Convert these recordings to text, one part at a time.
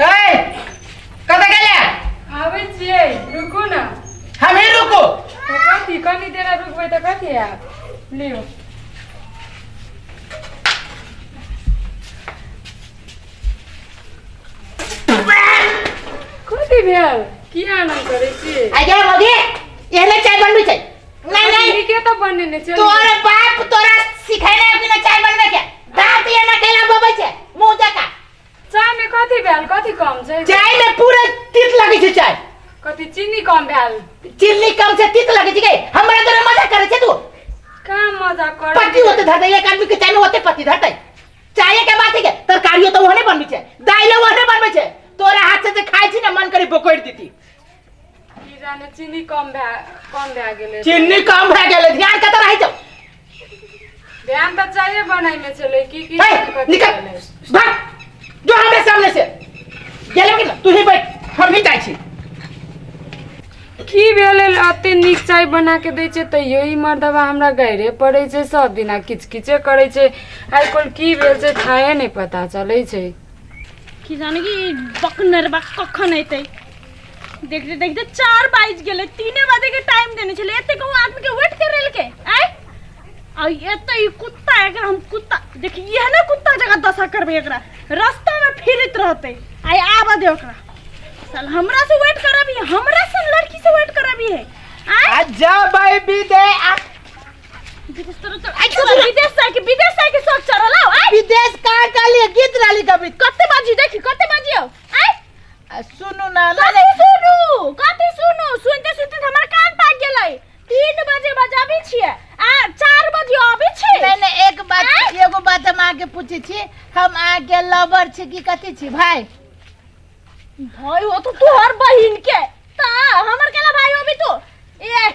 ए, कतऽ गेलै? आबै छियै, रुकू ने। हमही रुकू? तऽ कथी, कनी देर रुकबै तऽ कथी आयब? लियौ। कथी भेल? किया एना करै छी? आ जा मौगी, एहने चाय बनबै छै? नहीं नहीं। नीके तऽ बनेने छै। तोर बाप तोरा सिखेने कि ना चाय बनबै के? दांत एना कैला बबै छै मुंह जका। चाय में कथी भेल? कथी कम छै? चाय में पूरा तीत लगै छै चाय। कथी, चीनी कम भेल? चीनी कम छै, तीत लगै छै। गे हमरा तोरा मजा करै छै तू? कहाँ मजा कर? पत्ती ओते धरतै, एक आदमी के चाय में ओते पत्ती धरतै? चाय के बात है के तरकारियो तो ओहने बनबै छै, दाइलो ओहने बनबै छै। तोरा हाथ से जे खाइ छी ने, मन करी बोकरि देती। की जाने, चीनी कम भए गेलै। चीनी कम भए गेलै। ध्यान कतऽ रहै छौ? ध्यान तऽ चाये बनाइमे छलै। की की हे, कथी निकल। भेलै? भाग जो हमरे सामने से। गेलो कि ना? तू ही बैठ, हम ही जाइ छी। की भेलै? एते नीक चाय बना के दै छै तैयो ई मर्दबा हमरा गाइरे पड़ै छै। सब दिना किच किचे करै छै। आइ काल्हि की भेल छै, थाहे नहि पता चलै छै। की जाने कि बकनरबा कखन एतै। देखते देखते 4 बाजि गेलै। 3 बजे के टाइम देने छलै। एते कहूँ आदमी के वेट कर रहलकै आय। आ एते ई कुत्ता, एकरा हम कुत्ता देखी, इएह ने कुत्ता जगह दशा करबै एकरा। रास्ता में फिरैत रहतै। आइ आबऽ दे ओकरा। साल हमरा से वेट करबी, हमरा से लड़की से वेट करबी है आय? अच्छा भाई, विदे आ। विदेश तर तर विदेश जाके, विदेश जाके शौक चढ़ल आउ आय। विदेश कहाँ कहलिए? गीत राली कभी। कते बाजी देखी, कते बाजी आउ आय। आ, सुनू ना। कथी सुनू? कथी सुनू? सुनते सुनते तऽ हमर कान पाकि गेलै। 3 बजे बजाबै छियै आ 4 बजे अबै छी। नहीं नहीं, एक बात, एगो बात हम अहाँके पूछै छी। हम अहाँके लवर छी कि कथी छी भाई? भाई हो तो तोहर बहिन के, ता हमर केला भाई होबी तू? ए।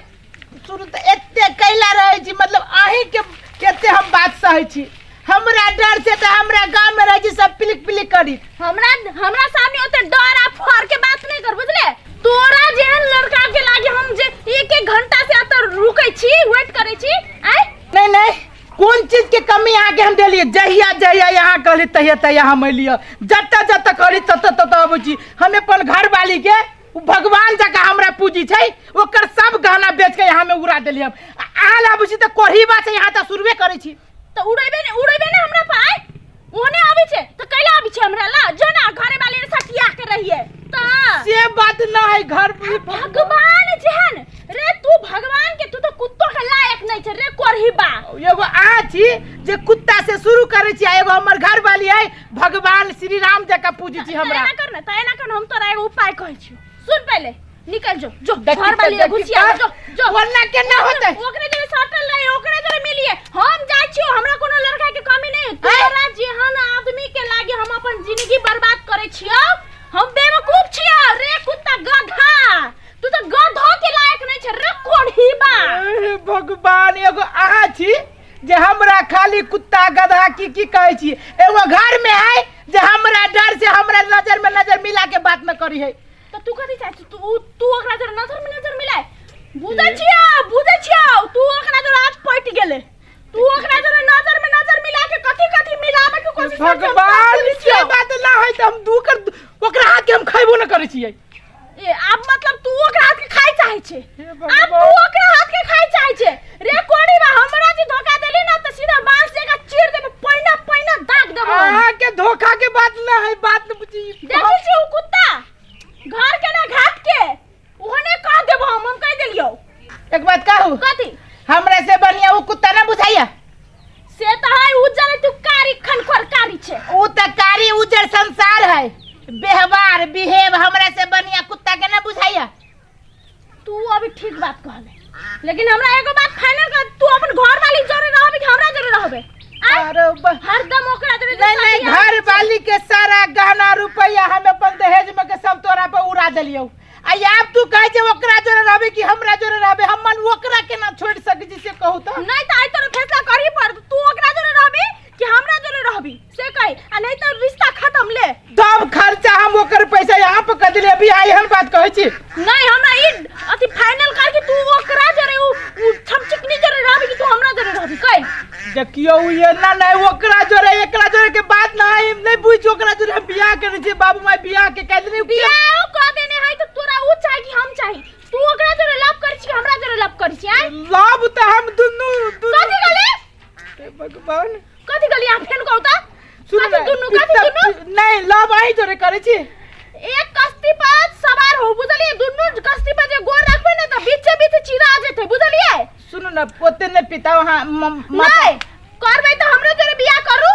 सुनू तऽ, एते कैला रहै छी, मतलब अहीं के कते हम बात सहै छी। हमरा डर से तऽ हमरा गाँव में रहै छी सब पिलिक पिलिक करी। हमरा हमरा सामने ओते डर आ फर के बात नहीं कर, बुझले? तोरा जेहन लड़का के लागे हम जे एक एक घंटा से एतऽ रुकै छी, वेट करै छी आय। नहीं नहीं, कोन चीज के कमी अहाँके हम देलियै? जहिया जहिया यहाँ कहली तहिया तहिया हम एलियै। जतऽ जतऽ कहली ततऽ ततऽ अबै छी। हम अपन घरवाली के, उ भगवान जकाँ हमरा पूजी छै, ओकर सब गहना बेच के यहाँ में उड़ा देलियै हम। आ अहाँ लए आबै छी तऽ कोढ़ी बात छै, यहाँ तऽ शुरुए करै छी। तऽ उड़ेबे ने, उड़ेबे ने हमरा पाय। ओने आबै छै तऽ कैला आबै छै हमरा ला? जो ना घरे वाली रे सटिया के रहिए तऽ। से बात न है घर पर। भगवान जेहन रे तू, भगवान के तू तो कुत्तो के लायक नहीं छै रे कोरही बा। एगो अहाँ छी जे कुत्ता से शुरू करै छी आ एगो हमर घरवाली है, भगवान श्री राम जकाँ पूजी छी तऽ हमरा। एना कर ने, तऽ एना कर ने, हम तोरा एगो उपाय कहै छियौ, सुन। पहिले निकल जो, जो। देखी घर वाली देखी घुसिया तऽ, जो जो। ओना केना होतै? ओकरे जरे सटल रही, ओकरे जरे मिलिए। हम जाइ छियो, हमरा कोनो लड़का के कमी नहीं। तोरा जेहन आदमी के लागे हम अपन जिंदगी बर्बाद करे छियो, हम बेवकूफ छियो रे कुत्ता गधा। तू तो गधो के लायक नहीं छै रे कोढ़ी बा। हे भगवान, एगो अहाँ छी जे हमरा खाली कुत्ता गधा की की कहै छी। एगो घर में है जे हमरा डर से हमरा नजर में नजर मिला के बात न करी है। तऽ तू कथी चाहै छी? तू तू ओकरा जरे नजर में नजर मिलाय? बुझै छियौ, बुझै छियौ, तू ओकरा जरे आज पटि गेलै। तू ओकरा जरे नजर में नजर मिला के कथी कथी मिलाबे के कोशिश करै छी, हम सब भगवान बुझै से छियौ। बात ना है तऽ हम दू कर ओकरा हाथ के हम खैबो न करै छियै। ए, आब मतलब तू ओकरा हाथ के खाइ चाहै छै? हे आब भगवान। तू ओकरा हाथ के खाइ चाहै छै रे कोड़ी बा? हमरा जे धोखा देली ना तऽ सीधा बांस जकाँ चीर देबै, पहिना पहिना दाग देबो हम। अहाँ के धोखा के बात ना है, बात न बुझी। देखै छी उ कुत्ता घर के ना घाट के ओहने कह देबो हम कह देलियौ। एक बात कहू? कथी? हमरा से बढ़िया वो कुत्ता ना बुझाइया। से तऽ है उज्जर, तू कारी खनखर कारी छै। उ तऽ कारी उज्जर संसार है, व्यवहार बिहेव हमरा से बढ़िया कुत्ता के ना बुझाइया। तू अभी ठीक बात कहले, लेकिन हमरा एगो बात फाइनल कर, तू अपन घर वाली जरे रहबे कि हमरा जरे रहबे? आँय? अरे हरदम ओकरा जरे। नहीं नहीं, घर वाली के सारा गहना रुपया हम अपन दहेज में के सब तोरा पर उड़ा देलियौ। आ आब तू कहै छै ओकरा जोरे रहबे कि हमरा जोरे रहबे? हम मन ओकरा केना छोड़ि सकै छी से कहू तऽ। नहीं तऽ आइ तोरा फैसला करही पड़त। तू ओकरा जरे रहबी कि हमरा जरे रहबी से कही, आ नहीं तऽ रिश्ता खत्म ले। तब खर्चा हम ओकर पैसा यहाँ पर कर दिलियै, अभी आइ एहन बात कहै छी? नहीं, हमरा ई अथी फाइनल कर कि तू ओकरा जरे उ उ छमचिकनी जरे रहबी कि तू हमरा जरे रहबी, कह। देखियौ, उ एना नहीं ओकरा जोरे एकरा जोरे। करे के बाद ना हम नहीं बुझ ओकरा जोरे हम बियाह करे छी बाबू माय बियाह के कह देने बियाह कऽ देने है तऽ तोरा उ चाही कि हम चाही तू ओकरा जोरे लव करै छी हमरा जोरे लव करै छी आँय लव तऽ हम दुनू दुनू कथी कहली हे भगवान कथी कहली अहाँ फेन कहू तऽ सुन कथी दुनू कथी दुनू नहीं लव अहीं जोरे करे छी एक कश्ती पर सवार हो बुझलिए दुनू कश्ती पर जे गोर रखबै ने तऽ बीचे बीच चिरा जेतै बुझलिए सुनू ना ओते नहीं पिता वहाँ नहीं करबै तऽ हमरो जोरे बियाह करू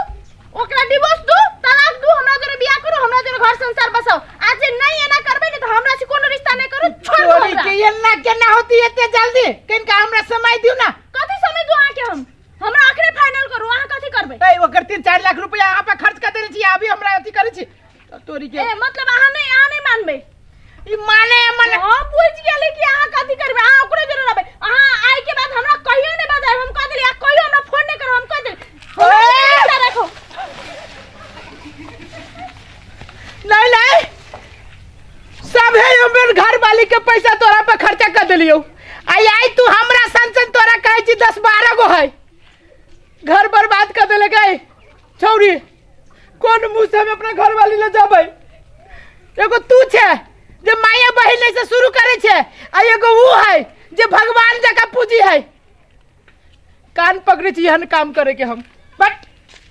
ओकरा डिवोर्स दू तलाक दू हमरा जोरे बियाह करू हमरा जोरे घर संसार बसाओ आ जे नहीं एना करबै ने तऽ हमरा से कोनो रिश्ता नहीं करू छोड़ दू तोरी हमरा के एना केना होती एते जल्दी कनिका हमरा समय दियौ ना कथी समय दू अहाँके हम हमरा अखने फाइनल करू अहाँ कथी करबै ए ओकर 3-4 लाख रुपया अहाँ पर खर्च कर देने छी अभी हमरा अथी करै छी तऽ तोरी के ए मतलब अहाँ नहीं मानबै ई माने माने हम बुझ गेली कि अहाँ कथी करबै अहाँ ओकरे जोरे रहबै अहाँ आइ के बाद हमरा कहियो नहि बजायब हम कह देली आ कहियो हमरा फोन नहि करब हम कह देली हमरा ओए! रिश्ता राखू नहीं नहीं सब है हमर घर वाली के पैसा तोरा पर खर्चा कर देलियो आई आई तू हमरा सन सन तोरा कहै छी 10-12 गो है घर बर्बाद कर देले गए छौरी कोन मुँह से हम अपना घर वाली ले जाबै एगो तू छे जे माया बहिन से शुरू करे छे आ एगो ऊ है जे भगवान जका पूजी है कान पकड़े छी एहन काम करे के हम बट